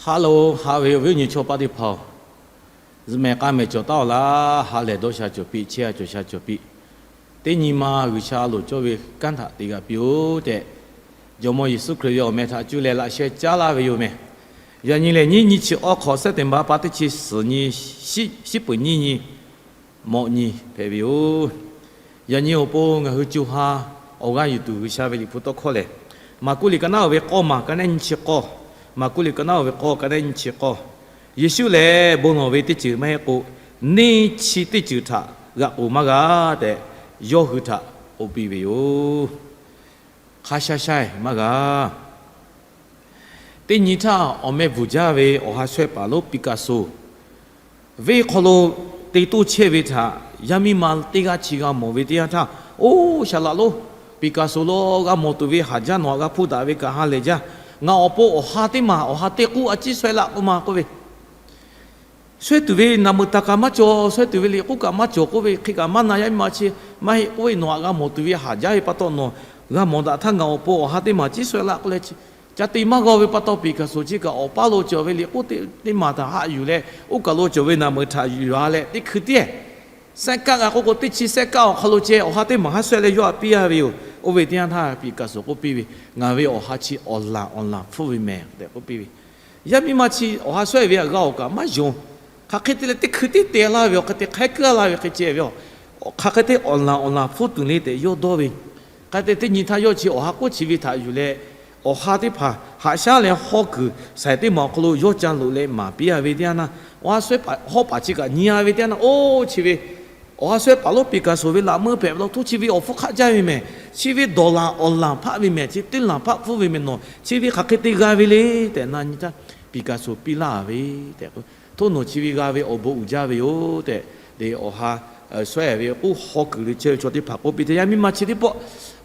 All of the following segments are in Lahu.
Haꞈ loˍ, haꞈ ve awˬ viˉ awˬ nyi chaw paˆ teˇ hpaˍ-oˬ, zuhꞈ mehˍ k'aˇ mehˍ cawˬ taˉ-oˬ laˇ. Ha lehˬ dawˇ sha cawˬ piˇ, chehˇ sha cawˬ sha cawˬ piˇ. Teˇ nyi ma G'uiˬsha a loˍ cawˇ ve kanˉ htaꞈ te g'a piˇ-oˬ tehꞈ, Jawˇmawˇ Yeˍsuˆ Hkriꞈ ve awˬ meh htaꞈ cuˇ leh laꞈ sheh caˉ laˇ ve yoˬ meh. Yaꞈ nyi lehˬ, nyiˇ nyi chi awˇ hk'awꞈ, September pa teˇ chi suhˍ nyi, shiˉ peuˬ nyiˇ nyi, mawꞈ nyi hpehꞈ ve yoˬ. Yaꞈ nyi awˬ pon ngaˬ hui co ha awˬ g'aˇ yuˬ tuˬ G'uiˬsha ve Liꞈ hpu tawˇ hkawˇ lehˬ, Maˍkuˆ liꞈ ka naˉ oˇ ve k'awˇ maˬ ka naˉ nyiˇ chi k'awˇ, Maˍkuˆ liꞈ ka naˉ oˇ ve k'awˇ ka naˉ nyiˇ chi k'awˇ, Yeˍsuˆ lehˬ bon lawˬ ve teˇ ceuˬ maˇ heˆ k'o, neˇ chi teˇ ceuˬ htaꞈ g'aꞈ k'oˍ maˇ g'a tehꞈ, yawˇ hui htaꞈ k'oˆ piˇ ve yoˬ. Hk'a sha sha-e maˇ g'a. Teˇ nyi htaˇ, awˬ meh bvuhˬ jaˇ ve awˬ ha shawehˇ paˍ lonˉ Piˍkaˍsoˍ, venˇ hk'aw lo te toˇ chehˇ ve htaꞈ yaˇ miˇ ma teˇ g'aˇ chi g'a mawˬ ve teˇ yanˇ htaˇ, Oˇ, Saˍ laꞈ lonˉ, Piˍkaˍsoˍ lo g'a mawˬ tuˬ ve haˍ jaˇ nawˬ htaꞈ g'a hpuˇ daꞈ ve kaꞈ ha lehˬ jaˇ. Ngaˬ awˬ pon awˬ ha teˇ maˬ, awˬ ha teˇ k'uˉ a ciˉ shawehˇ laˇ k'oˆ ma k'oˆ ve, shawehˇ tuˬ ve naˬ meuꞈ taˍ kaꞈ maˇ cawˬ, shawehˇ tuˬ ve liꞈ k'oˉ kaꞈ maˇ cawˬ k'oˆ ve hk'e kaꞈ maˇ na, yaˇ miˇ ma chi maˇ heˆ k'oˆ ve, nawˬ htaꞈ g'a mawˬ tuˬ ve haˍ jaˇ ve pa taw nawˬ g'a mawˬ daꞈ htaˇ ngaˬ awˬ pon awˬ ha teˇ maˬ ciˉ shawehˇ laˇ k'oˆ leh, ca te maˇ g'aw ve pa taw Piˍkaˍsoˍ chi kaꞈ awˬ paˇ lo cawˬ ve liꞈ k'oˉ teˇ maˬ htaꞈ haꞈ yuˬ leh, oˇ kaˬ lo cawˬ ve naˬ meuꞈ htaꞈ yuˬ a leh teˇ hkui tiˉ sehˉ kaˆ g'a k'oˆ k'o, teˇ chi sehˉ kaˆ awˬ hk'aw lo ceh awˬ ha teˇ maˬ haˉ shawehˇ leh yawˇ htaꞈ piˇ a ve yoˬ. Oˇ ve teˇ yanˇ htaˇ Piˍkaˍsoˍ k'oˆ piˇ ve, Ngaˬ ve awˬ ha chi awˬ lanˬ awˬ lanˬ hpfuhˇ ve mehˍ tehꞈ k'oˆ piˇ ve. Yaˇ miˇ ma chi awˬ ha shawehˇ ve htaꞈ g'a-oˬ kaꞈ maˇ yonˍ. Hk'aˬ hk'e te leh teˇ hkui tiˉ te laˇ ve, awˬ hk'e te hk'ehˉ kuiˉ laˇ ve hk'e ceh ve, hk'aˬ hk'e te awˬ lanˬ awˬ lanˬ hpfuhˇ tuˬ le tehꞈ yawˇ dawˇ ve. Hk'e te teˇ nyi htaˇ yawˇ chi awˬ ha k'oˆ chi ve htaꞈ yuˬ leh, awˬ ha teˇ hpaˍ haꞈ shaˉ leh hawˇ kuiˬ shaiˍ teˇ maˬ awˬ hk'aw lo yawˇ ca loꞈ leh maˍ piˇ a ve teˇ yanˇ htaˇ, awˬ ha shawehˇ paˍ hawˉ paˍ chi kaꞈ nyi a ve teˇ yanˇ htaˇ, Oˇ, chi ve awˬ ha shawehˇ paˍ lonˉ Piˍkaˍsoˍ ve laꞈ meuˇ hpehꞈ ve law htoˇ, chi ve awˬ hpfuhˇ hk'aˆ jaˇ ve mehˍ. Chi ve dawˬ lanˬ awˬ lanˬ hpaˆ ve mehˍ. Chi teˇ lanˬ hpaˆ hpfuhˇ ve mehˍ. Nawˬ chi ve hk'aˬ hk'e te g'a ve le tehꞈ na nyi htaˇ, Piˍkaˍsoˍ piˇ laˇ ve tehꞈ k'o, Htoˇ nawˬ chi ve g'a ve awˬ bon uiˍ jaˇ ve yoˬ tehꞈ, te awˬ ha shawehˇ ve k'oˆ hawˇ kuiˬ le chehˇ ve chaw teˇ hpaˍ k'oˆ piˇ te. Yaˇ miˇ ma chi teˇ pawˆ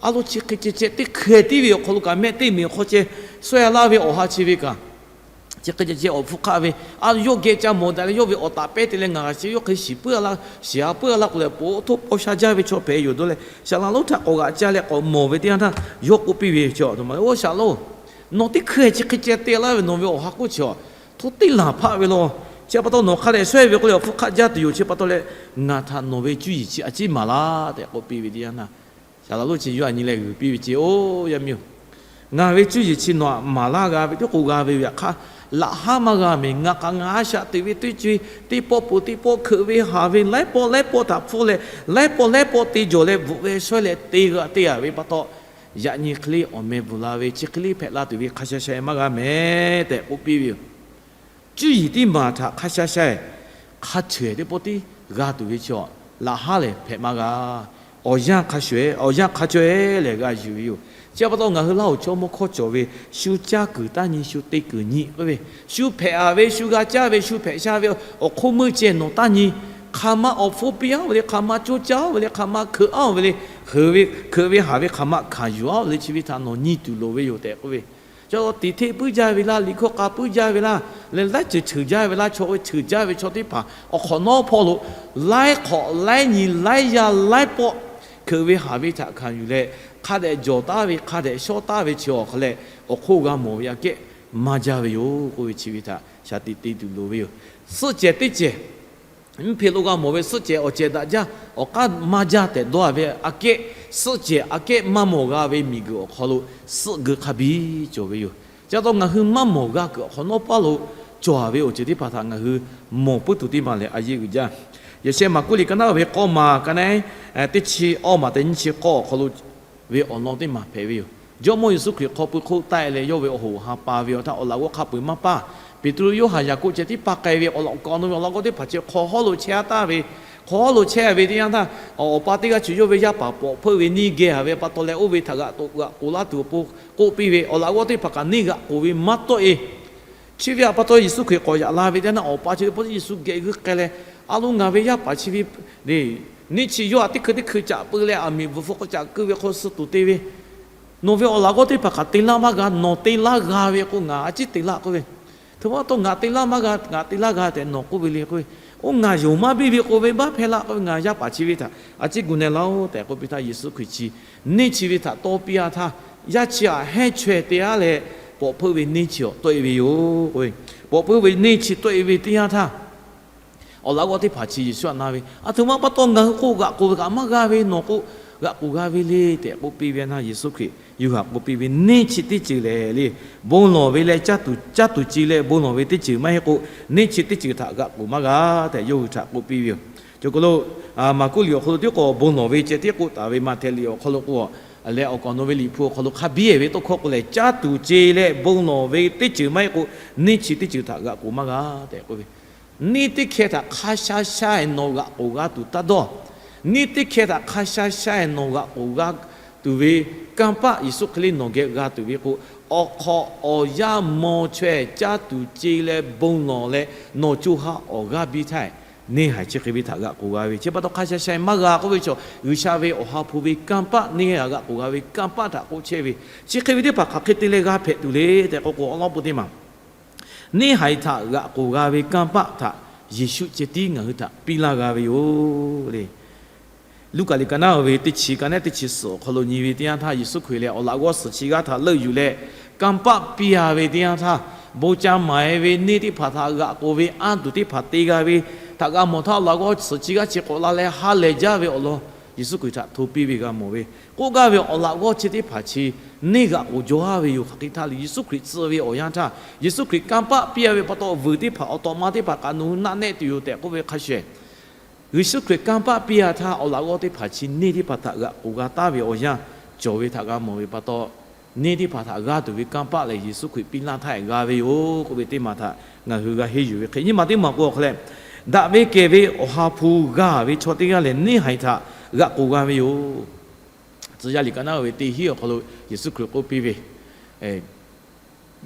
a lo chi hk'e ceh ceh teˇ hkui tiˉ ve awˬ hk'aw lo kaꞈ mehˆ teˇ meꞈ awˬ hk'aw ceh shawehˇ laˇ ve awˬ ha chi ve kaꞈ, chi hk'e ceh ceh awˬ hpfuhˇ hk'aˆ ve, a yawˇ geh ca mawˬ daꞈ leh yawˇ ve awˬ taˍ pehˇ te leh ngaˬ chi yawˇ hk'e shiˍ puiˉ a laˇ, shiˍ a puiˉ a laˇ k'oˆ leh, po htoˇ paw sha jaˇ ve chaw hpehꞈ yoˬ dawˇ leh, Saˍ laꞈ lonˉ htaꞈ k'awꞈ g'aꞈ ca leh k'awꞈ mawˬ ve teˇ yanˇ htaˇ, yawˇ k'oˆ piˇ ve, Oˇ Saˍ laꞈ-oˬ, nawˬ teˇ hkui chi hk'e ceh te laˇ ve nawˬ ve awˬ ha k'oˆ chi a htoˇ teˇ lanˬ hpaˆ ve law. Chi pa taw nawˬ hk'a dehꞈ shawehˇ ve k'oˆ leh awˬ hpfuhˇ hk'aˆ jaˇ tuˬ yoˬ. Chi pa taw leh ngaˬ htaꞈ nawˬ ve cuˇ yiˍ chi a ciˉ maˍ laˇ tehꞈ k'oˆ piˇ ve teˇ yanˇ htaˇ, Saˍ laꞈ lonˉ chi yawˇ a nyi leh g'uiˬ piˇ ve ce, Oˇ yaˇ miˇ-oˬ, ngaˬ ve cuˇ yiˍ chi nawˬ htaꞈ maˍ laˇ g'a ve teˇ k'o g'a ve yaꞈ hk'aˇ, laꞈ haˉ maˇ g'a mehˍ. Ngaˬ kaꞈ ngaˬ a shaꞈ teꞈ ve teˇ co-e teˇ pawˆ peuˬ teˇ pawˆ hkeuꞈ ve haˍ ve laiˉ pawˆ laiˉ pawˆ htaꞈ hpfuhˇ leh, laiˉ pawˆ laiˉ pawˆ te jawˬ leh bvuhꞈ ve shawehˇ leh te g'a te a ve pa taw, yaꞈ nyi hk'e le awˬ meh bvuhˬ la ve chi hk'e le hpehꞈ la tuˬ ve hk'a sha sha-e maˇ g'a mehˍ tehꞈ k'oˆ piˇ ve yoˬ. Cuˇ yiˍ teˇ maˬ htaꞈ hk'a sha sha-e hk'a cheuˬ-e teˇ pawˆ tiˉ g'a tuˬ ve chi a, laꞈ haˉ lehˬ hpehꞈ maˇ g'a. Awˬ yanˇ hk'a sha-e, awˬ yanˇ hk'a caweh leh g'a yuˬ ve yoˬ. Chi pa taw ngaˬ hui Laˇ huˍ chaw mawˇ hkawˇ cawˬ ve, shu caˇ kuiˬ taˇ nyi, shu te kuiˬ nyi k'oˆ ve, shu hpehꞈ a ve, shu g'a caˇ ve, shu hpehꞈ sha ve awˬ hk'oˆ meuˇ ceh nawˬ taˇ nyi. Hk'aˬ ma awˬ hpfuhˇ piˇ-aˉ ve le, hk'aˬ ma co caˇ-aˉ ve le, hk'aˬ ma hkeuꞈ-aˉ ve le, hkeuꞈ ve hkeuꞈ ve haˍ ve hk'aˬ ma hkanˍ yuˬ-aˉ ve le, chi ve htaꞈ nawˬ nyi tuˬ loˍ ve yoˬ tehꞈ k'oˆ ve. Chi tiꞈ hteˆ puiˉ jaˇ ve laˇ, liꞈ hkawˇ k'a puiˉ jaˇ ve laˇ, leh laiˉ ceuˬ cheuˬ jaˇ ve laˇ, chaw ve cheuˬ jaˇ ve chaw teˇ hpaˍ awˬ hk'awꞈ nawˉ hpawˇ lo laiˉ hk'awꞈ laiˉ nyi laiˉ yaˇ laiˉ pawˆ hkeuꞈ ve haˍ ve htaꞈ hkanˍ yuˬ leh, hk'a dehꞈ jawˬ taˉ ve, hk'a dehꞈ shawˉ taˉ ve chi awˬ hk'aw leh awˬ hk'oˆ g'a mawˬ ve aꞈ kehˉ maˇ jaˇ ve yoˬ k'oˆ ve chi ve htaꞈ shaˍ tiꞈ te tuˬ loˍ ve yoˬ. Suhˆ cehˬ teˇ cehˬ, mvuhˇ hpe lo g'a mawˬ ve suhˆ cehˬ awˬ cehˬ daꞈ jaˇ, awˬ k'aˉ maˇ jaˇ tehꞈ dawˇ a ve aꞈ kehˉ, suhˆ cehˬ aꞈ kehˉ maˇ mawˬ g'a ve miˬguiˬ awˬ hk'aw lo suhˆ geu hk'a biˇ cawˬ ve yoˬ. Chi pa taw ngaˬ hui maˇ mawˬ g'a kuiˬ awˬ hk'awꞈ nawˉ paˇ lo cawˬ a ve awˬ ceuˬ teˇ hpaˍ htaꞈ ngaˬ hui mawˬ puiˉ tuˬ teˇ maˬ lehˬ a yeˇ uiˍ jaˇ. Yaꞈ sheh Maˍkuˆ liꞈ ka naˉ ve k'awˇ maˬ ka naˉ teˇ chi awˇ maˬ tehꞈ nyiˇ chi k'awˇ awˬ hk'aw lo ve awˬ lawn teˇ maˬ hpehꞈ ve yoˬ. Jawˇmawˇ Yeˍsuˆ Hkriꞈ hk'aw pui hk'oˆ taˆ-e leh yawˇ ve awˬ hoꞈ awˬ ha pa ve awˬ htaˇ, awˬ laꞈ g'awˇ hk'a peu-eˬ maˇ paˇ. Peˍtruˆ, Yoˇhanˬ, Yaˍkoˆ ceh tiˉ paˇ k'ai ve awˬ laꞈ ka awˬ na ve awˬ laꞈ g'awˇ teˇ hpaˍ chi hk'aw hawˉ lo chehˇ-a taˍ ve, hk'aw hawˉ lo chehˇ ve teˇ yanˇ htaˇ, awˬ pa teˇ g'aˇ chi yawˇ ve yaˇ paˍ pawꞈ hpeuˆ ve neˇ geh a ve pa taw leh oˇ ve htaꞈ g'aꞈ k'oˍ laˇ tuˬ awˬ pon k'oˆ piˇ ve, awˬ laꞈ g'awˇ teˇ hpaˍ kaꞈ neˇ g'aꞈ k'oˍ ve maˇ tawˆ-e. Chi ve htaꞈ pa taw Yeˍsuˆ Hkriꞈ k'awꞈ yaꞈ la ve teˇ yanˇ htaˇ, awˬ pa chi teˇ pawˆ Yeˍsuˆ geh g'uiˇ k'ai leh, A lo, ngaˬ ve yaˇ paˍ chi ve neˇ chi yawˇ htaꞈ teˇ hkui teˇ hkui caꞈ pui leh aˬ miˍ bvuhꞈ hpu k'awꞈ caꞈ keu ve hk'aw suh tuˬ te ve, nawˬ ve awˬ laꞈ g'awˇ teˇ hpaˍ kaꞈ te laˇ maˇ g'a, nawˬ te laˇ g'a ve k'o ngaˬ a ciˉ te laˇ k'oˆ ve. Htoꞈ ma pa taw ngaˬ te laˇ maˇ g'a, ngaˬ te laˇ g'a tehꞈ nawˬ k'oˆ ve le k'oˆ ve. Oˇ, ngaˬ yonˍ maˇ biˇ ve k'o ve maˇ hpehꞈ laˇ k'oˆ ve, ngaˬ yaˇ paˍ chi ve htaꞈ a ciˉ gu na laˇ-oˆ tehꞈ k'oˆ piˇ htaˇ, Yeˍsuˆ Hkriꞈ chi neˇ chi ve htaꞈ tawˇ piˇ-a htaˇ, yaˇ chi htaꞈ hehnˇ chaweh te-a leh pawꞈ hpeuˆ ve neˇ chi awˬ tawˆ-e ve yoˬ k'oˆ ve. pawꞈ puiˉ ve neˇ chi tawˆ e ve teˇ yanˇ htaˇ, awˬ laꞈ g'awˇ teˇ hpaˍ chi Yeˍsuˆ htaꞈ na ve, Aˬ htoꞈ ma pa taw ngaˬ hui k'o g'aꞈ k'oˬ ve kaꞈ maˇ g'a ve, nawˬ k'o g'aꞈ k'oˬ g'a ve le tehꞈ k'oˆ piˇ ve a naˇ, Yeˍsuˆ Hkriꞈ yawˇ hui htaꞈ k'oˆ piˇ ve, Neˇ chi teˇ ceuˬ lehˬ le, bon lawˬ ve leh caˇ tuˬ, caˇ tuˬ ce leh bon lawˬ ve teˇ ceuˬ maˇ heˆ k'o, neˇ chi teˇ ceuˬ htaꞈ g'aꞈ k'oˬ maˇ g'a tehꞈ yawˇ hui htaꞈ k'oˆ piˇ ve yoˬ. Choˬ kaˬ lo, Maˍkuˆ liꞈ awˬ hk'aw lo tiˉ k'o bon lawˬ ve ceh tiˉ k'oˆ taˍ ve, Maꞈhtehˍ liꞈ awˬ hk'aw lo k'o, leh awˬ kaˍ awˬ naw ve liꞈ hpu awˬ hk'aw lo hk'a biˇ e ve tawˇ hkawˇ k'o lehˬ, caˇ tuˬ ce leh bon lawˬ ve teˇ ceuˬ maˇ heˆ k'o, neˇ chi teˇ ceuˬ htaꞈ g'aꞈ k'oˬ maˇ g'a tehꞈ k'oˆ ve, neˇ teˇ hkeh htaꞈ hk'a sha sha-e nawˬ g'aꞈ k'oˬ g'a tuˬ taˇ dawˇ. Neˇ teˇ hkeh htaꞈ hk'a sha sha-e nawˬ g'aꞈ k'oˬ g'a tuˬ ve kanˇ paˆ Yeˍsuˆ Hkriꞈ lehˬ nawˬ geh g'a tuˬ ve k'o, awˬ hk'awꞈ awˬ yanˇ maw chaweh caˇ tuˬ ce leh bon lawˬ leh nawˬ co ha awˬ g'aˇ biˇ htaˇ, neˇ haiˬ chi hk'e ve htaꞈ g'aꞈ k'oˬ g'a ve, chi pa taw hk'a sha sha-e maˇ g'a k'oˆ ve chaw, G'uiˬsha ve Awˬ ha hpu ve kanˇ paˆ, neˇ haiˬ g'aꞈ k'oˬ g'a ve kanˇ paˆ htaꞈ k'oˆ chehˇ ve. Chi hk'e ve teˇ hpaˍ hk'aˬ hk'e te leh g'a hpehꞈ tuˬ le tehꞈ k'oˆ k'o, awˬ lawn po teˇ maˬ neˇ haiˬ htaꞈ g'aꞈ k'oˬ g'a ve kanˇ paˆ htaꞈ Yeˍsuˆ ceh tiˉ ngaˬ hui htaꞈ piˇ laˇ g'a ve yoˬ le. Luˉkaꞈ liꞈ ka naˉ ve teˇ chi ka naˉ teˇ chi suhˍ awˬ hk'aw lo nyi ve teˇ yanˇ htaˇ, Yeˍsuˆ Hkriꞈ lehˬ awˬ laꞈ g'awˇ suhˍ chi g'aˇ htaꞈ leuˆ yuˬ leh, kanˇ paˆ piˇ a ve teˇ yanˇ htaˇ, bon ca maˍ e ve neˇ teˇ hpaˍ htaꞈ g'aꞈ k'oˬ ve anˇ tuˬ teˇ hpaˍ te g'a ve htaꞈ g'a mawˬ htaˇ, awˬ laꞈ g'awˇ suhˍ chi g'aˇ chi k'awꞈ la leh ha lehˬ jaˇ ve awˬ lawn Yeˍsuˆ Hkriꞈ htaꞈ hto piˇ ve g'a mawˬ ve. K'oˆ gaˇ ve awˬ laꞈ g'awˇ chi teˇ hpaˍ chi neˇ g'aꞈ k'oˬ jaw a ve yoˬ. Hk'aˬ hk'e htaˇ le, Yeˍsuˆ Hkriꞈ tcuh ve awˬ yanˇ htaˇ, Yeˍsuˆ Hkriꞈ kanˇ paˆ piˇ a ve pa taw, vuiˬ teˇ hpaˍ awˬ tawꞈ ma teˇ hpaˍ kaꞈ nawˬ hui naˆ nehˆ tuˬ yoˬ tehꞈ k'oˆ ve hk'a shuˍ, Yeˍsuˆ Hkriꞈ kanˇ paˆ piˇ a htaˇ, awˬ laꞈ g'awˇ teˇ hpaˍ chi neˇ teˇ hpaˍ htaꞈ g'aꞈ k'oˬ g'a taˍ ve awˬ yanˇ cawˬ ve htaꞈ g'a mawˬ ve pa taw, neˇ teˇ hpaˍ htaꞈ g'a tuˬ ve kanˇ paˆ lehˬ, Yeˍsuˆ Hkriꞈ piˇ laˇ htaˇ g'a ve yoˬ k'oˆ ve teˇ maˬ htaꞈ ngaˬ hui g'a henˇ yuˬ ve hk'e, nyi ma teˇ maˬ k'o awˬ hk'aw leh, daꞈ ve kehˬ ve Awˬ ha hpu g'a ve chaw teˇ g'aˇ lehˬ, neˇ haiˬ htaꞈ g'aꞈ k'oˬ g'a ve yoˬ. Tcuh yaˇ liꞈ ka naˉ ve teˇ hinˉ awˬ hk'aw lo Yeˍsuˆ Hkriꞈ k'oˆ piˇ ve,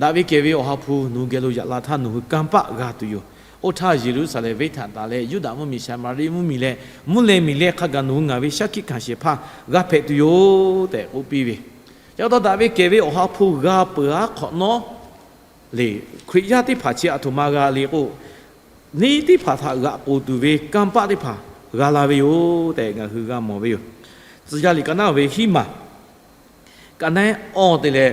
Daꞈ ve kehˬ ve Awˬ ha hpu nawˬ hui geh lo yaꞈ la htaˇ, nawˬ hui kanˇ paˆ g'a tuˬ yoˬ. Oˇ htaˇ Yeˍruˆsaˍlehnˍ venˇ htaꞈ taˍ leh, Yuˇdaꞈ mvuhˇmiˬ, Saˍmaˍriˆ mvuhˇmiˬ leh mvuhˇ leh miˬ leh hk'a gaˬ nawˬ hui ngaˬ ve shaˉ hkiˆ hkanˍ shehˍ hpaˇ g'a hpehꞈ tuˬ yoˬ tehꞈ k'oˆ piˇ ve. Chi pa taw, daꞈ ve kehˬ ve Awˬ ha hpu g'a peuˬ aˉ hk'awꞈ nawˉ le, Hkriꞈ yaˇ teˇ hpaˍ chi aˬ htoꞈ ma g'a le k'o, neˇ teˇ hpaˍ htaꞈ g'aꞈ k'oˬ tuˬ ve kanˇ paˆ teˇ hpaˍ g'a la ve yoˬ tehꞈ ngaˬ hui g'a mawˬ ve yoˬ. Tcuh yaˇ liꞈ ka naˉ ve hiˉ maˬ ka naˉ awˇ te leh,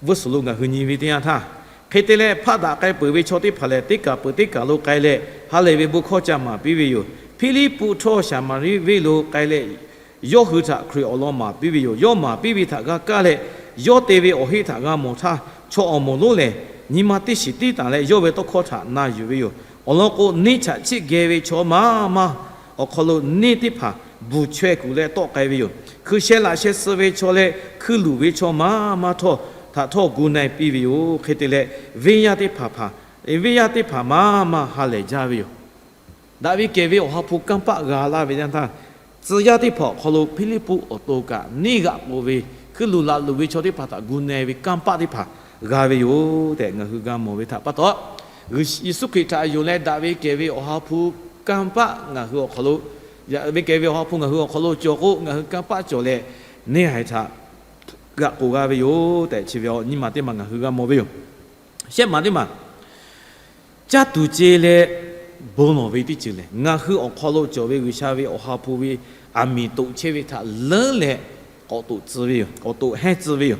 veuˇ suhˍ lo ngaˬ hui nyi ve teˇ yanˇ htaˇ, hk'e te leh hpaˆ daꞈ k'ai peuˬ ve chaw teˇ hpaˍ lehˬ, teˇ kaˬ peuˬ teˇ kaˬ lo k'ai leh, ha lehˬ ve bon hkawˇ ca maˍ piˇ ve yoˬ. Hpiˇliˇpuˆ htawˇ Saˍmaˍriˆ venˇ lo k'ai leh, yawˇ hui htaꞈ Hkriꞈ awˬ lawn maˍ piˇ ve yoˬ. Yawˇ maˍ piˇ ve htaꞈ g'a kaˇ leh, yawˇ te ve awˬ heˆ htaꞈ g'a mawˬ htaˇ, chaw awˬ moˍ lonˉ lehˬ, nyi ma teˇ shiˍ tiˉ tanˬ leh yawˇ ve tawˇ hkawˇ htaꞈ na yuˬ ve yoˬ. Awˬ lawn k'o, neˇ chaꞈ chiˆ geh ve chaw maˇ maˇ awˬ hk'aw lo neˇ teˇ hpaˍ bvuhˬ chaweh kuˬ leh tawˆ k'ai ve yoˬ. Hkui sheh laꞈ sheh suh ve chaw leh hkui luˬ ve chaw maˇ maˇ htawˇ htaꞈ htawˇ gu na-e piˇ ve yoˬ. Hk'e te leh, venˇ yaˇ teˇ hpaˍ hpaˍ, venˇ yaˇ teˇ hpaˍ maˇ maˇ ha lehˬ jaˇ ve yoˬ. Daꞈ ve kehˬ ve Awˬ ha hpu kanˇ paˆ g'a laˇ ve yanˇ htaˇ, tcuh yaˇ teˇ hpaˍ awˬ hk'aw lo Hpiˇliˇpuˆ awˬ to kaꞈ neˇ g'aꞈ k'oˬ ve, hkui luˬ laꞈ luˬ ve chaw teˇ hpaˍ htaꞈ gu na-e ve kanˇ paˆ teˇ hpaˍ g'a ve yoˬ tehꞈ ngaˬ hui g'a mawˬ ve htaꞈ pa taw, Yeˍsuˆ Hkriꞈ htaꞈ yonˍ leh daꞈ ve kehˬ ve Awˬ ha hpu kanˇ paˆ ngaˬ hui awˬ hk'aw lo, daꞈ ve kehˬ ve Awˬ ha hpu ngaˬ hui awˬ hk'aw lo cawˬ k'o, ngaˬ hui kanˇ paˆ cawˬ leh, neˇ haiˬ htaꞈ g'aꞈ k'oˬ g'a ve yoˬ tehꞈ chi ve nyiˇ maˬ teˇ maˬ ngaˬ hui g'a mawˬ ve yoˬ. Shehˆ maˬ teˇ maˬ, caˇ tuˬ ce leh bon lawˬ ve teˇ ceuˬ lehˬ, ngaˬ hui awˬ hk'aw lo cawˬ ve G'uiˬsha ve Awˬ ha hpu ve aˬ miˍ toꞈ chehˇ ve htaꞈ leuˉ leh k'awꞈ toꞈ tcuh ve yoˬ, k'awꞈ toꞈ hehnˇ tcuh ve yoˬ.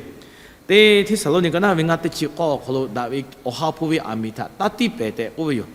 Teˇ Hteˇsaˍlawˇniˆ ka naˉ ve ngaˇ teˇ chi k'awˇ awˬ hk'aw lo daꞈ ve Awˬ ha hpu ve aˬ miˍ htaꞈ taˇ tiˇ pehˍ tehꞈ k'oˆ ve yoˬ.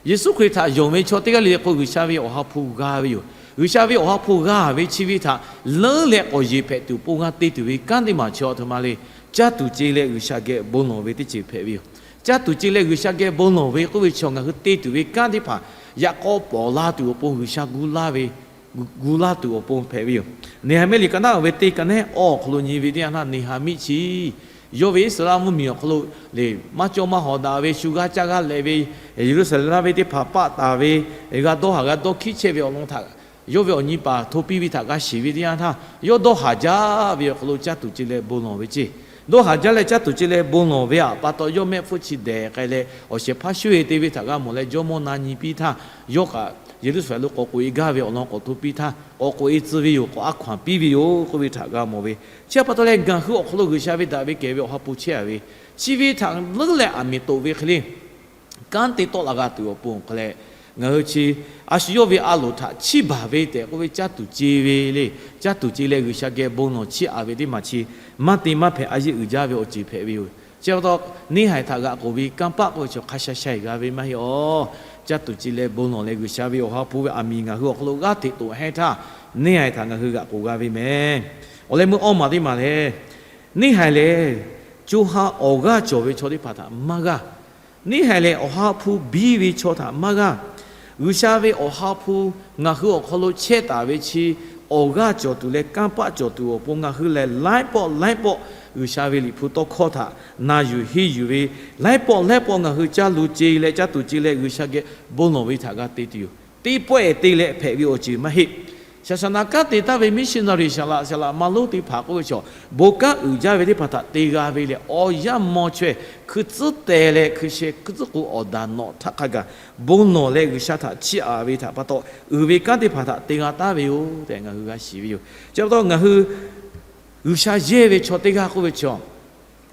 Yeˍsuˆ Hkriꞈ htaꞈ yonˍ ve chaw teˇ g'aˇ le le k'o, G'uiˬsha ve Awˬ ha hpu g'a ve yoˬ. G'uiˬsha ve Awˬ ha hpu g'a ve chi ve htaꞈ leuˉ leh k'awꞈ yeˬ hpehꞈ tuˬ awˬ pon g'a te tuˬ ve kanˉ teˇ maˬ chi awˬ htoꞈ ma le, caˇ tuˬ ce leh G'uiˬsha geh bon lawˬ ve teˇ ceuˬ hpehꞈ ve yoˬ. Caˇ tuˬ ce leh G'uiˬsha geh bon lawˬ ve k'oˆ ve chaw ngaˬ hui te tuˬ ve kanˉ teˇ hpaˍ yaꞈ k'aw pawˍ la tuˬ awˬ pon G'uiˬsha gu laˇ ve, gu laˇ tuˬ awˬ pon hpehꞈ ve yoˬ. Neˍhaiˍmiˆ liꞈ ka naˉ ve teˇ ka naˉ awˇ awˬ hk'aw lo nyi ve teˇ yanˇ htaˇ, Neˍhaiˍmiˆ chi yawˇ ve Iˉsaˍreˍlaˆ mvuhˇmiˬ awˬ hk'aw lo le, maˇ cawˇ maˇ hawˍ daꞈ ve, shu g'aˇ caˇ g'aˇ leh ve, Yeˍruˆsaˍlehnˍ venˇ teˇ hpaˍ paˆ taˍ ve, g'a dawˇ haˍ g'a dawˇ hkiˉ chehˇ ve awˬ lawn htaꞈ yawˇ ve awˬ nyi paˍ hto piˇ ve htaꞈ g'a shiˍ ve teˇ yanˇ htaˇ, yawˇ dawˇ haˍ jaˇ ve awˬ hk'aw lo caˇ tuˬ ce leh bon lawˬ ve ceˇ. Dawˇ haˍ jaˇ leh caˇ tuˬ ce leh bon lawˬ ve aꞈ pa taw, yawˇ mehˆ hpfuhˇ chi dehˬ k'ai leh awˬ shehˍ hpaˇ shu-e te ve htaꞈ g'a mawˬ leh, jawˇmawˇ na nyi piˇ htaˇ, yawˇ kaꞈ Yeˍruˆsaˍlehnˍ lo k'awꞈ k'oꞈ-e gaˇ ve awˬ lawn k'awꞈ hto piˇ htaˇ, k'awꞈ k'oꞈ-e tcuh ve yoˬ, k'awꞈ a hkaw-anˬ piˇ ve yoˬ k'oˆ ve htaꞈ g'a mawˬ ve. Chi pa taw leh, ngaˬ hui awˬ hk'aw lo G'uiˬsha ve daꞈ ve kehˬ ve Awˬ ha hpu chehˇ a ve, chi ve htaꞈ leuˉ leh aˬ miˍ toꞈ ve hk'e le, kanˉ te tawˆ la g'a tuˬ awˬ pon hk'e leh, ngaˬ hui chi a shu yawˇ ve a loˍ htaꞈ chiˇ baˬ ve tehꞈ k'oˆ ve caˇ tuˬ ce ve le. Caˇ tuˬ ce leh G'uiˬsha geh bon lawˬ chiˇ aꞈ ve teˇ maˬ chi maˇ te maˇ hpehꞈ, a yeˇ uiˍ jaˇ ve awˬ ceuˬ hpehꞈ ve yoˬ. Chi pa taw, neˇ haiˬ htaꞈ g'aꞈ k'oˬ ve kanˇ paˆ k'oˆ ve chaw hk'a sha sha-e g'a ve maˇ heˆ awˬ. Caˇ tuˬ ce leh bon lawˬ leh G'uiˬsha ve Awˬ ha hpu ve aˬ miˍ ngaˬ hui awˬ hk'aw lo g'aˇ hteꞈ toꞈ hehnˇ htaˇ, neˇ haiˬ htaꞈ ngaˬ hui g'aꞈ k'oˬ g'a ve meh. Awˬ leh meuˇ awˇ maˬ teˇ maˬ lehˬ, neˇ haiˬ lehˬ, co ha awˬ g'aˇ cawˬ ve chaw teˇ hpaˍ htaꞈ maˇ g'aˇ. Neˇ haiˬ lehˬ, Awˬ ha hpu biˇ ve chaw htaꞈ maˇ g'aˇ. G'uiˬsha ve Awˬ ha hpu ngaˬ hui awˬ hk'aw lo chehˇ taˍ ve chi, awˬ g'aˇ cawˬ tuˬ leh kanˇ paˆ cawˬ tuˬ awˬ pon ngaˬ hui lehˬ, laiˉ pawˆ laiˉ pawˆ G'uiˬsha ve Liꞈ hpu tawˇ hkawˇ htaꞈ na yuˬ henˇ yuˬ ve, laiˉ pawˆ laiˉ pawˆ ngaˬ hui caˇ lu ce leh caˇ tuˬ ce leh G'uiˬsha geh bon lawˬ ve htaꞈ g'a te tuˬ yoˬ. Teˇ pawehˇ te leh hpehꞈ ve awˬ ceuˬ maˇ heˆ. Shaˍ shaˍ naꞈ kanˉ te taˍ ve missionary saˍ laꞈ saˍ laꞈ ma lonˉ teˇ hpaˍ k'oˆ ve chaw, bon kanˉ uiˍ jaˇ ve teˇ hpaˍ htaꞈ te g'a ve lehˬ, awˬ yanˇ maw chaweh hkui tcuhˉ teh leh hkui sheh hkui tcuhˉ k'o awˬ daꞈ nawꞈ htaˇ hk'a gaˬ bon lawˬ leh G'uiˬsha htaꞈ chiˇ aꞈ ve htaꞈ pa taw, uiˍ ve kanˉ teˇ hpaˍ htaꞈ te g'a taˍ ve yoˬ tehꞈ ngaˬ hui g'a shiˍ ve yoˬ. Chi pa taw ngaˬ hui G'uiˬsha yehˇ ve chaw teˇ g'aˇ k'oˆ ve chaw,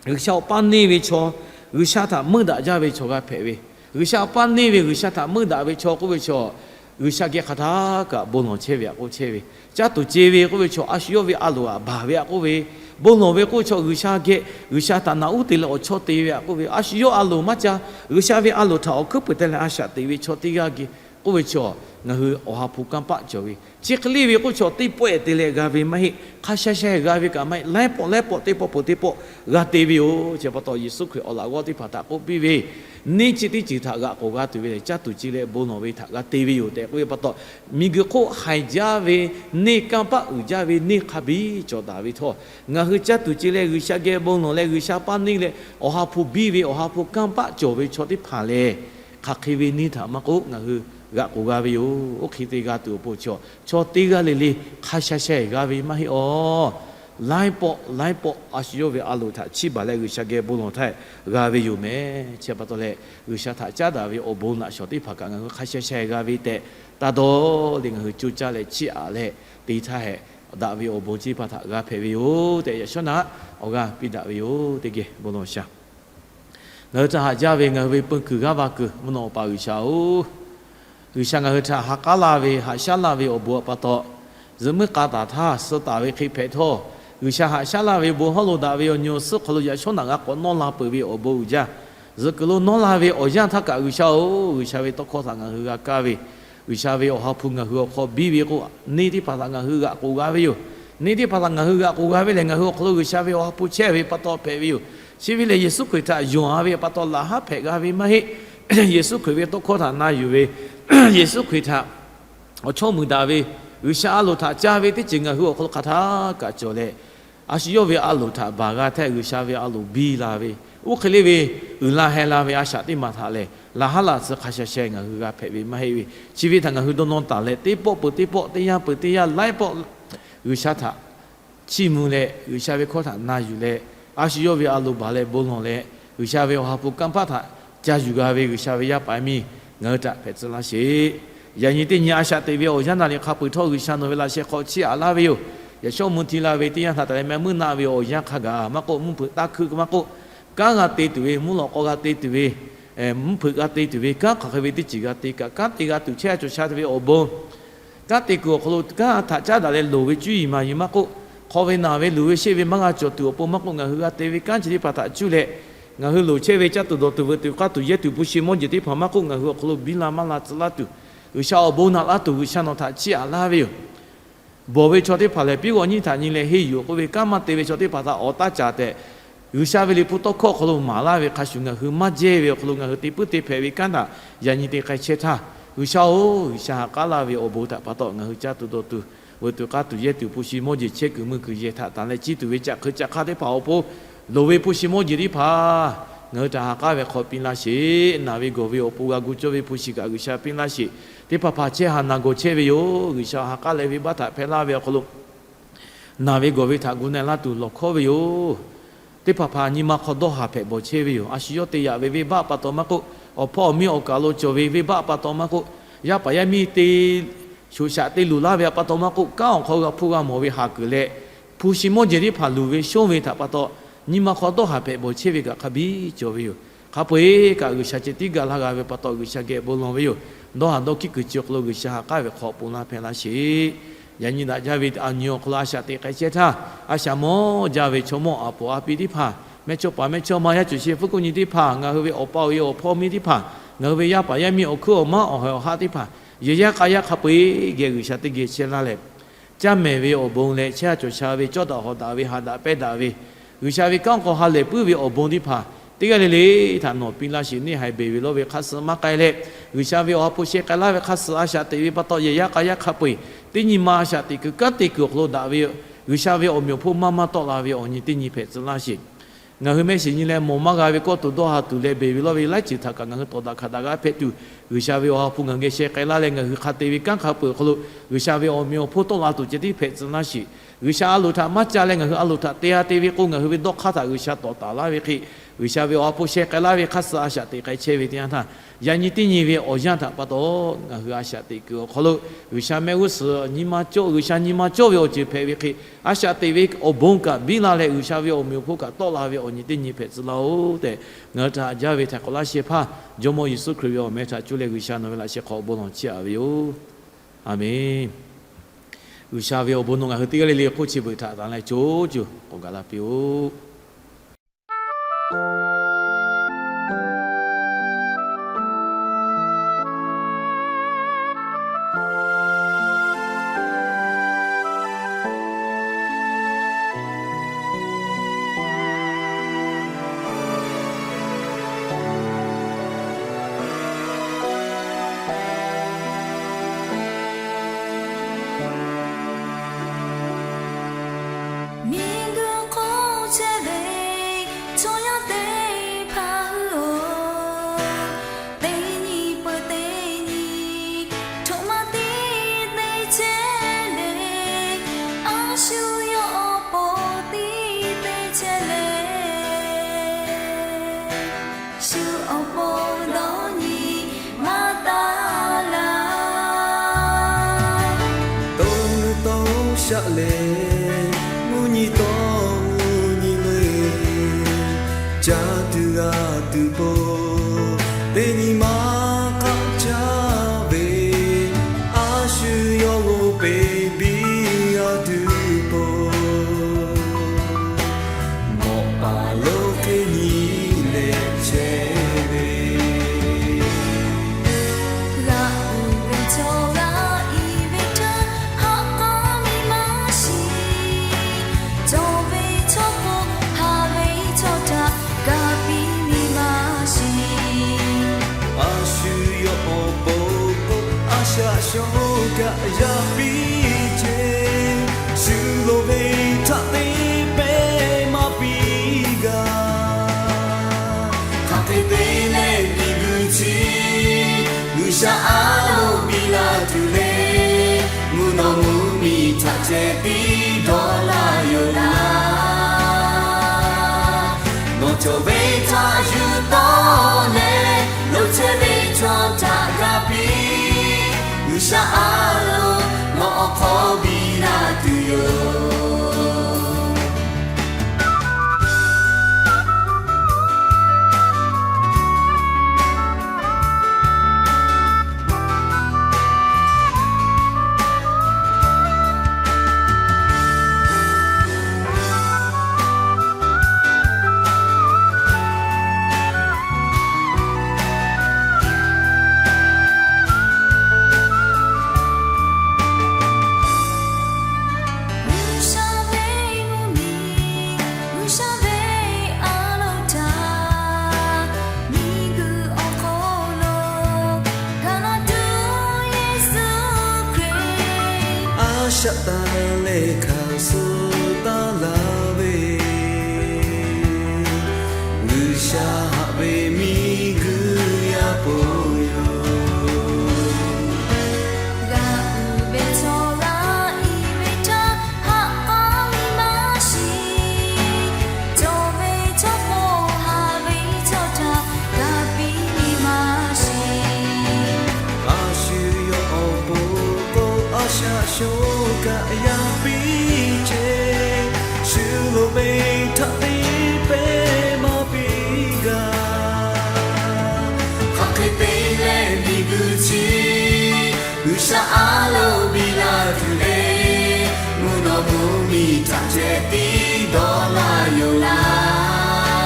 G'uiˬsha awˬ paˇ neˇ ve chaw, G'uiˬsha htaꞈ meuˇ daꞈ jaˇ ve chaw g'a hpehꞈ ve. G'uiˬsha awˬ paˇ neˇ ve G'uiˬsha htaꞈ meuˇ daꞈ ve chaw k'oˆ ve chaw, G'uiˬsha geh hk'aˬ htaˇ kaꞈ bon lawˬ chehˇ ve htaꞈ k'oˆ chehˇ ve. Caˇ tuˬ ce ve k'oˆ ve chaw, a shu yawˇ ve a loˍ htaꞈ baˬ ve htaꞈ k'oˆ ve. Bon lawˬ ve k'oˆ ve chaw, G'uiˬsha geh, G'uiˬsha htaꞈ naꞈ uˉ te leh awˬ chawˇ te ve htaꞈ k'oˆ ve. A shu yawˇ a loˍ maˇ ca, G'uiˬsha ve a loˍ htaꞈ awˬ hkuiˉ puiˍ te leh a shaꞈ teꞈ ve chaw teˇ g'aˇ geh k'oˆ ve chaw, ngaˬ hui Awˬ ha hpu kanˇ paˆ cawˬ ve. Chi hk'e le ve k'oˆ chaw, teˇ pawehˇ te leh g'a ve maˇ heˆ. Hk'a sha sha g'a ve kaꞈ maˇ heˆ. Laiˉ pawˆ laiˉ pawˆ teˇ pawˆ peuˬ teˇ pawˆ g'a te ve yoˬ. Chi pa taw Yeˍsuˆ Hkriꞈ awˬ laꞈ g'awˇ teˇ hpaˍ htaꞈ k'oˆ piˇ ve, neˇ chi teˇ ceuˬ htaꞈ g'aꞈ k'oˬ g'a tuˬ ve lehˬ, caˇ tuˬ ce leh bon lawˬ ve htaꞈ g'a te ve yoˬ tehꞈ k'oˆ ve pa taw, miˬguiˬ hk'oˆ haiˬ jaˇ ve neˇ, kanˇ paˆ uiˍ jaˇ ve neˇ hk'a biˇ cawˬ taˍ ve htawˇ, ngaˬ hui caˇ tuˬ ce leh G'uiˬsha geh bon lawˬ leh G'uiˬsha paˇ neˇ leh Awˬ ha hpu biˇ ve Awˬ ha hpu kanˇ paˆ cawˬ ve chaw teˇ hpaˍ lehˬ, hk'aˬ hk'e ve neˇ htaꞈ maˇ k'oˆ ngaˬ hui g'aꞈ k'oˬ g'a ve yoˬ. Oˇ hk'e te g'a tuˬ awˬ pon chaw, chaw teˇ g'aˇ le le hk'a sha sha-e g'a ve maˇ heˆ awˬ. Laiˉ pawˆ laiˉ pawˆ a shu yawˇ ve a loˍ htaꞈ chiˇ baˬ leh G'uiˬsha geh bon lawˬ htaˇ g'a ve yoˬ meh. Chi pa taw leh, G'uiˬsha htaꞈ caˉ daꞈ ve awˬ bon laꞈ shawˍ teˇ hpaˍ kaꞈ ngaˬ hui hk'a sha sha-e g'a ve tehꞈ, taˇ dawˇ le ngaˬ hui coˇ caˇ leh chiˇ aꞈ leh te htaˇ hehꞈ daꞈ ve awˬ bon chi teˇ hpaˍ htaꞈ g'a hpehꞈ ve yoˬ tehꞈ, yaꞈ shawˉ naꞈ awˬ g'aˇ piˇ daꞈ ve yoˬ. Teˇ geh bon lawˬ shaˍ. Ngaˬ hui htaꞈ haꞈ jaˇ ve ngaˬ hui ve peu kuiˬ g'aˇ va kuiˬ mvuhˇ naw Awˬ pa G'uiˬsha-oˬ, G'uiˬsha ngaˬ hui htaꞈ ha k'aˉ laˇ ve, haꞈ shaˉ laˇ ve awˬ bon pa taw, zuhꞈ muiˉ k'a taˍ htaˇ suh taˍ ve hk'e hpehꞈ htawˇ, G'uiˬsha haꞈ shaˉ laˇ ve bon hawˉ lo daꞈ ve awˬ nyi awˬ suhˉ hk'aw lo yaꞈ shawˉ naꞈ g'a k'awꞈ nawˇ la peuˬ ve awˬ bon uiˍ jaˇ. Zuhꞈ kuiˬ lo nawˇ la ve awˬ yanˇ htaˇ kaꞈ G'uiˬsha-oˬ, G'uiˬsha ve tawˇ hkawˇ htaꞈ ngaˬ hui g'a kaˇ ve, G'uiˬsha ve Awˬ ha hpu ngaˬ hui awˬ hk'aw biˇ ve k'o, neˇ teˇ hpaˍ htaꞈ ngaˬ hui g'aꞈ k'oˬ g'a ve yoˬ. Neˇ teˇ hpaˍ htaꞈ ngaˬ hui g'aꞈ k'oˬ g'a ve lehˬ, ngaˬ hui awˬ hk'aw lo G'uiˬsha ve Awˬ ha hpu chehˇ ve pa taw hpehꞈ ve yoˬ. Chi ve lehˬ, Yeˍsuˆ Hkriꞈ htaꞈ yonˍ-a ve pa taw laꞈ haˉ hpehꞈ g'a ve maˇ heˆ. Yeˍsuˆ Hkriꞈ ve tawˇ hkawˇ htaꞈ na yuˬ ve, Yeˍsuˆ Hkriꞈ htaꞈ awˬ chawˇ muiˬ daꞈ ve, G'uiˬsha a loˍ htaꞈ ca ve teˇ ceuˬ ngaˬ hui awˬ hk'aw lo hk'aˬ htaˇ kaꞈ cawˬ leh, a shu yawˇ ve a loˍ htaꞈ baˬ g'a htaˇ G'uiˬsha ve a loˍ biˇ la ve, oˇ hk'e le ve uiˍ la heh la ve a shaꞈ teˇ maˬ htaꞈ lehˬ, laꞈ haˉ laꞈ tsuhˇ hk'a sha sha ngaˬ hui g'a hpehꞈ ve maˇ heˆ ve, chi ve htaꞈ ngaˬ hui dawˇ nawˇ taˍ leh, teˇ pawˆ peuˬ teˇ pawˆ, teˇ yanˇ peuˬ teˇ yanˇ, laiˉ pawˆ G'uiˬsha htaꞈ chiˇ mvuh leh, G'uiˬsha ve hkawˇ htaꞈ na yuˬ leh, a shu yawˇ ve a loˍ baˬ leh bon lawˬ leh, G'uiˬsha ve Awˬ ha hpu kanˇ paˆ htaꞈ ca yuˬ g'a ve G'uiˬsha ve yaˇ paˍ yaˇ miˇ ngaˬ hui htaꞈ hpehꞈ tcuh laˇ sheˍ. Yaꞈ nyi teˇ nyi a shaꞈ teꞈ ve awˬ yanˇ naˍ riˍ hk'a peu-eˬ htawˇ, G'uiˬsha nawˬ ve laꞈ sheh hk'aw chiˇ aꞈ laˇ ve yoˬ. Yaꞈ shawˉ mvuh hti la ve teˇ yanˇ htaꞈ taˍ leh meh meuˇ naˆ ve awˬ yanˇ hk'a gaˬ maˇ k'oˆ, mvuhˇ hpeuꞈ taˇ hkuiˇ maˇ k'oˆ, kanˉ g'a te tuˬ ve, mvuhˇ lawꞈ k'aw g'a te tuˬ ve, mvuhˇ hpeuꞈ g'a te tuˬ ve, kanˉ hk'aˬ hk'e ve teˇ ceuˬ g'a te kaꞈ, kanˉ te g'a tuˬ chehˇ a cawˬ sha te ve awˬ bon kanˉ te kuiˬ awˬ hk'aw lo kanˉ htaꞈ caˉ daꞈ leh loˍ ve cuˇ yiˍ maˍ yiˍ maˇ k'oˆ, hk'aw ve naˬ ve luˬ ve sheˆ ve maˇ g'a cawˬ tuˬ awˬ pon maˇ k'oˆ, ngaˬ hui g'a te ve kanˉ chi teˇ hpaˍ htaꞈ cuˇ leh, ngaˬ hui loˍ chehˇ ve caˇ tuˬ dawˬ tuˬ veuꞈ tuˬ k'aˇ tuˬ yehˇ tuˬ hpu shi mawˇ jeˬ teˇ hpaˍ maˇ k'oˆ, ngaˬ hui awˬ hk'aw lo biˇ la maˇ la tcuh laˇ tuˬ, G'uiˬsha awˬ bon naꞈ laˇ tuˬ G'uiˬsha nawˬ htaꞈ chiˇ aꞈ laˇ ve yoˬ. Bawˬ ve chaw teˇ hpaˍ lehˬ, piˉ g'awˬ nyiˇ htaꞈ nyi leh henˇ yuˬ k'oˆ ve, kanˉ maˇ te ve chaw teˇ hpaˍ htaꞈ awˬ taˇ caˍ tehꞈ, G'uiˬsha ve liꞈ hpu tawˇ hkawˇ awˬ hk'aw lo maˍ laˇ ve hk'a shuˍ, ngaˬ hui maˇ jehˇ ve awˬ hk'aw lo ngaˬ hui te puiˉ te hpehꞈ ve kanˉ htaꞈ yaꞈ nyi te k'ai chehˇ htaˇ, G'uiˬsha-oˬ, G'uiˬsha ha k'aˉ laˇ ve awˬ bon htaꞈ pa taw ngaˬ hui caˇ tuˬ dawˬ tuˬ veuꞈ tuˬ k'aˇ tuˬ yehˇ tuˬ hpu shi mawˇ jeˬ chehˇ kuiˬ mui kuiˬ yehˬ htaꞈ tanˬ leh ciˇ tuˬ ve caꞈ hk'eu caꞈ hk'aˇ teˇ hpaˍ awˬ pon, loˍ ve hpu shi mawˇ jeˬ teˇ hpaˍ ngaˬ hui htaꞈ ha k'aˉ ve hk'aw piˇ laˇ sheˍ. Naˬ ve gawˬ ve awˬ pon g'a gu cawˇ ve hpu shi kaꞈ G'uiˬsha piˇ laˇ sheˍ. Teˇ hpaˍ hpaˍ chehˇ haˍ naˬ gawˬ chehˇ ve yoˬ. G'uiˬsha ha k'aˉ leh venˇbaˆ htaꞈ hpehˇ laˇ ve awˬ hk'aw lo naˬ ve gawˬ ve htaꞈ gu na-e laˇ tuˬ lawˬ hkawˉ ve yoˬ. Teˇ hpaˍ hpaˍ nyi ma hk'aw dawˇ haˍ hpehꞈ bawˬ chehˇ ve yoˬ. A shu yawˇ te yaꞈ ve venˇbaˆ pa taw maˇ k'oˆ, awˬ hpawˇ awˬ miˇ awˬ kaˬ lo cawˬ ve venˇbaˆ pa taw maˇ k'oˆ, yaˇ paˍ yaˇ miˇ te shoꞈ shaꞈ te luˬ laˇ ve pa taw maˇ k'oˆ, kanˉ awˬ hk'aw g'a hpuˇ g'a mawˬ ve haˍ kuiˬ leh, hpu shi mawˇ jeˬ teˇ hpaˍ luˬ ve shonˇ ve htaꞈ pa taw, nyi ma hk'aw dawˇ haˍ hpehꞈ bawˬ chehˇ ve kaꞈ hk'a biˇ cawˬ ve yoˬ. Hk'a peu-eˬ kaꞈ G'uiˬsha ceh tiˉ gaˬ laˇ g'a ve pa taw, G'uiˬsha geh bon lawˬ ve yoˬ. Dawˇ haˍ dawˇ hkiˉ kuiˬ chi awˬ hk'aw lo G'uiˬsha ha k'aˉ ve hk'aw ponˬ laˇ hpehˇ laˇ sheˍ. Yaꞈ nyi daꞈ jaˇ ve a nyi awˬ hk'aw lo a shaꞈ teꞈ k'ai chehˇ htaˇ, a shaꞈ mawˇ jaˇ ve chaw mawˇ aˬ poˍ a pi teˇ hpaˍ mehˇchawˇpaˍ mehˇchawˇma, yaˇ cuˬ shehˍ hpfuhˇ kuˆ nyi teˇ hpaˍ, ngaˬ hui ve awˬ pa awˬ e awˬ hpawˇ miˇ teˇ hpaˍ, ngaˬ hui ve yaˇ paˍ yaˇ miˇ awˬ hkuiˉ awˬ maˉ awˬ hawehˬ awˬ haˉ teˇ hpaˍ, yehˬ yaˇ k'a yaˇ hk'a peu eˬ geh G'uiˬsha teˇ geh chehˇ laˇ leh, caˇ mehˍ ve awˬ bon leh chehˇ sha cawˬ sha ve cawˇ daꞈ hawˍ daꞈ ve ha daꞈ pehˇ daꞈ ve, G'uiˬsha ve kanˉ k'aw ha lehˬ puiˉ ve awˬ bon teˇ hpaˍ teˇ g'aˇ le le htaꞈ nawˬ piˇ laˇ sheˍ. Neˇ haiˬ beˬ ve lawˇ ve hk'aˇ suh maˇ k'ai leh, G'uiˬsha ve awˬ ha hpu sheh k'ai laˇ ve hk'aˇ suh a shaꞈ teꞈ ve pa taw yehˬ yaˇ k'a yaˇ hk'a peu eˬ teˇ nyi ma a shaꞈ teꞈ kuiˬ kanˉ te kuiˬ awˬ hk'aw lo daꞈ ve G'uiˬsha ve awˬ meꞈ awˬ hponˇ maˇ maˇ tawˆ la ve awˬ nyi teˇ nyi hpehꞈ tcuh laˇ sheˍ. Ngaˬ hui mehˆ shiˍ nyi leh mawˬ maˇ g'a ve kawˇ tuˬ dawˇ ha tuˬ leh beˬ ve lawˇ ve laiˉ ceuˬ htaꞈ kaꞈ ngaˬ hui tawˍ daꞈ hkanˍ daꞈ g'a hpehꞈ tuˬ, G'uiˬsha ve awˬ ha hpu ngaˬ hui geh sheh k'ai laˇ leh ngaˬ hui hk'a te ve kanˉ hk'a peu eˬ awˬ hk'aw lo G'uiˬsha ve awˬ meꞈ awˬ hponˇ tawˆ la tuˬ ceh tiˉ hpehꞈ tcuh laˇ sheˍ. G'uiˬsha a loˍ htaꞈ maˇ ca leh ngaˬ hui a loˍ htaꞈ te a te ve k'o, ngaˬ hui ve dawˇ hk'aˇ htaꞈ G'uiˬsha tawˍ taˍ laˇ ve hk'e, G'uiˬsha ve awˬ ha hpu sheh k'ai laˇ ve hk'aˇ suh a shaꞈ teꞈ k'ai chehˇ ve teˇ yanˇ htaˇ, yaꞈ nyi teˇ nyi ve awˬ yanˇ htaꞈ pa taw ngaˬ hui a shaꞈ teꞈ kuiˬ awˬ hk'aw lo G'uiˬsha mehˆ g'uˇ suhˍ nyi ma cawˇ, G'uiˬsha nyi ma cawˇ ve awˬ ceuˬ hpehꞈ ve hk'e, a shaꞈ teꞈ ve awˬ bon kaꞈ biˇ la leh G'uiˬsha ve awˬ meꞈ awˬ hponˇ kaꞈ tawˆ la ve awˬ nyi teˇ nyi hpehꞈ tcuh laˇ-oˆ tehꞈ, ngaˬ hui htaꞈ jaˇ ve htaiˍ hk'awꞈ laˇ shehˍ hpaˇ Jawˇmawˇ Yeˍsuˆ Hkriꞈ ve awˬ meh htaꞈ cuˇ leh G'uiˬsha nawˬ ve laꞈ sheh hk'aw awˬ bon lawˬ chiˇ aꞈ ve yoˬ. Aˬmenˍ. G'uiˬsha ve awˬ bon nawˬ ngaˬ hui teˇ g'aˇ le le hk'oˆ chi beuꞈ htaꞈ tanˬ leh co cuˬ k'awꞈ gaˬ la piˇ-oˆ. Miˬguiˬ hk'oˆ chehˇ ve chaw yaˇ teˇ hpaˍ hui-oˬ, teˇ nyi peuˬ teˇ nyi htoꞈ ma tiˉ te chehˇ le. A shu yawˇ awˬ pon tiˉ te chehˇ le. Shu awˬ pon dawˇ nyi maˇ taˍ laˇ. Tawˇ nuˇ tawˇ shaˆ leh, mvuhˇ nyi tawˇ mvuhˇ nyi le, caˇ tuˬ g'a tuˬ po, teˇ nyi ma hk'aˆ caˇ ve, a shu yawˇ g'oˇ peꞈ biˇ g'a tuˬ po, mawꞈ pa lo hk'e nyi leh chehˇ ve. G'a uiˍ ve chaw g'a iˉ ve htaˇ, haꞈ k'aˉ miˇ maˇ shiˍ. Cawˬ ve chaw k'o, haˍ ve chaw htaꞈ g'a piˇ miˇ maˇ shiˍ. A shu yawˇ awˬ pon k'o, a shaꞈ shawˉ kaꞈ yaˇ piˇ ce. Shu loˍ ve htaꞈ te pehˇ maˇ piˇ g'a. Hk'aˬ hk'e te leh miˬguiˬ chi G'uiˬsha a loˍ biˇ la tuˬ le. Mvuhˇ naw mvuhˇ miˬ htaꞈ ceh tiˉ dawˇ laˇ yoˬ laˇ. Nawˬ cawˬ ve htaꞈ yuˬ tawˆ leh, lo chehˇ ve chaw htaꞈ g'a piˇ. G'uiˬsha a loˍ nawˬ awˬ hk'aw biˇ la tuˬ yoˬ. G'uiˬsha ve mvuhˇ miˬ, G'uiˬsha ve a loˍ htaꞈ, miˬguiˬ awˬ hk'aw lo ga laˇ tuˬ Yeˍsuˆ Hkriꞈ a shaꞈ tanˍ leh hkanˍ suh taˍ laˇ ve, G'uiˬsha haꞈ ve miˬguiˬ yaˇ po yoˬ. G'a uiˍ ve chaw g'a iˉ ve htaˇ, haꞈ k'aˉ miˇ maˇ shiˍ. Cawˬ ve chaw k'o, haˍ ve chaw htaꞈ g'a piˇ miˇ maˇ shiˍ. A shu yawˇ awˬ pon k'o, a shaꞈ shawˉ kaꞈ yaˇ piˇ ce. Shu loˍ ve htaꞈ te pehˇ maˇ piˇ g'a. Hk'aˬ hk'e te leh miˬguiˬ chi G'uiˬsha a loˍ biˇ la tuˬ le. Mvuhˇ naw mvuhˇ miˬ htaꞈ ceh tiˉ dawˇ laˇ yoˬ laˇ.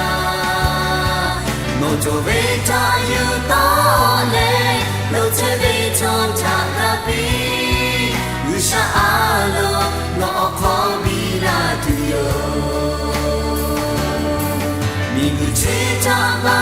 Cawˬ ve htaꞈ yuˬ tawˆ leh, lo chehˇ ve chaw htaꞈ g'a piˇ. G'uiˬsha a loˍ, nawˬ awˬ hk'aw biˇ laˇ tuˬ yoˬ. Miˬguiˬ chi htaꞈ ma